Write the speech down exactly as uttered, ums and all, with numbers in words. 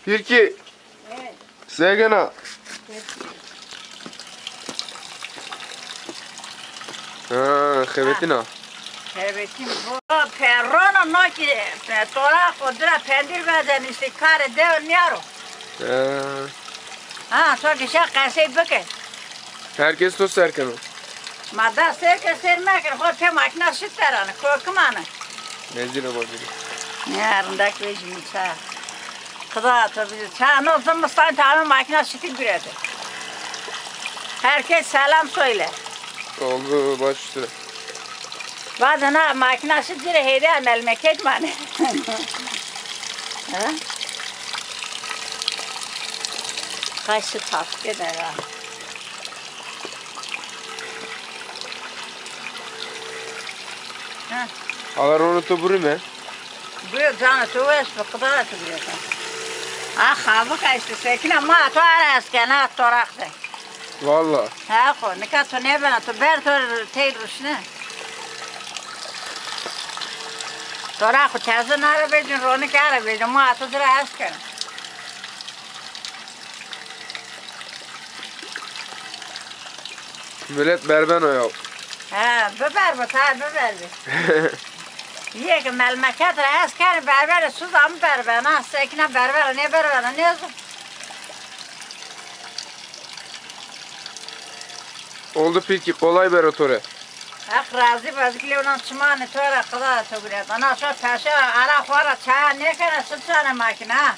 Pîrkî. Serkena. Ha, xebetîna. Xebetîn. Perrona no ki, pe-, tora xo dira pendîr vezen, îşte karê dewe nîyaro. Ha. Ha, to ki şa qesey bike. Her kes to ser keno. Ma da ser ke ser mekir, xo pê makîna şit derane, korkimane. Mezî ra bacî. Ne rindek vejî mi ça. Qida to bizi ça no zimistan tamam makîna şitî gurete. Herkes selam söyle. Oldu, baş üstüne. Bazen ha makîna şit dire heyde melmeket mane. Ha? Kaşı tatlı da ya. Ha. Ala ronê to burime. Buyur canê to weş be, Xuda ra to birêka. Ha, xabika îşte, sekîna ma to ara hes kena, toraq de. Valla. Ha xo, nika to nêbena, to ber to tey ruşne. Toraq xo teze nara vecin, ronike ara vecin, ma to dira hes kena. Milet berbeno ya. He, biberbi, tabi biberbi. Yê ke melmeket ra hes kenê, berberê suza mi berbena, sekîna berbera nêberbena, nêzon. Oldu pîrkî, qolay bero to rê. Heq razî be, ez gilê wina çimanê to ra qida to guret. Ana şo peşe ara xo ra çaya nêkena, şi çanê makîna.